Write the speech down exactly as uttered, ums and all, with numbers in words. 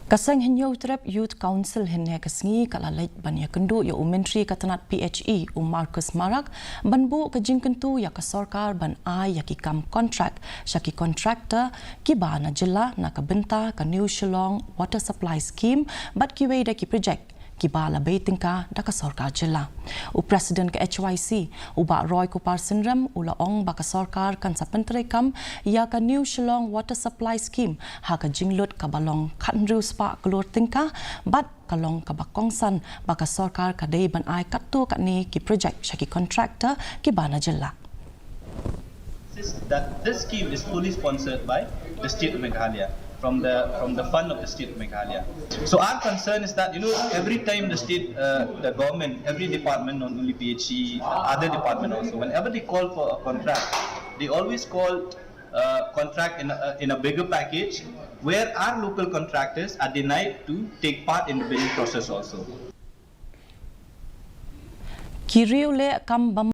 Ka Seng Hynñiewtrep Youth Council hynne ka sngi ka la leit ban ïakynduh ïa u Myntri ka tnat P H E u Marcus Marak ban buh ka jingkyntu ïa ka sorkar ban ai ïa ki kam kontrak sha ki contractor kiba na jylla na ka bynta ka New Shillong Water Supply Scheme bad kiwei de ki projek kiba la bei tyngka da ka sorkar jylla. U President ka H Y C, u Bah Roy Kupar Synrem, u la ong ba ka sorkar kan sa pyntreikam ïa ka New Shillong Water Supply Scheme ha ka jinglut kaba long khathynriew spah klur tyngka bad ka long kaba kongsan ba ka sorkar ka dei ban ai katto katne ki projek sha ki contractor kiba na jylla. Is that this scheme is fully sponsored by the state of Meghalaya from the from the fund of the state of Meghalaya. So our concern is that, you know, every time the state, uh, the government, every department, not only P H E, other department also, whenever they call for a contract, they always call uh, contract in a, in a bigger package where our local contractors are denied to take part in the bidding process also. Ki riewlehkam bym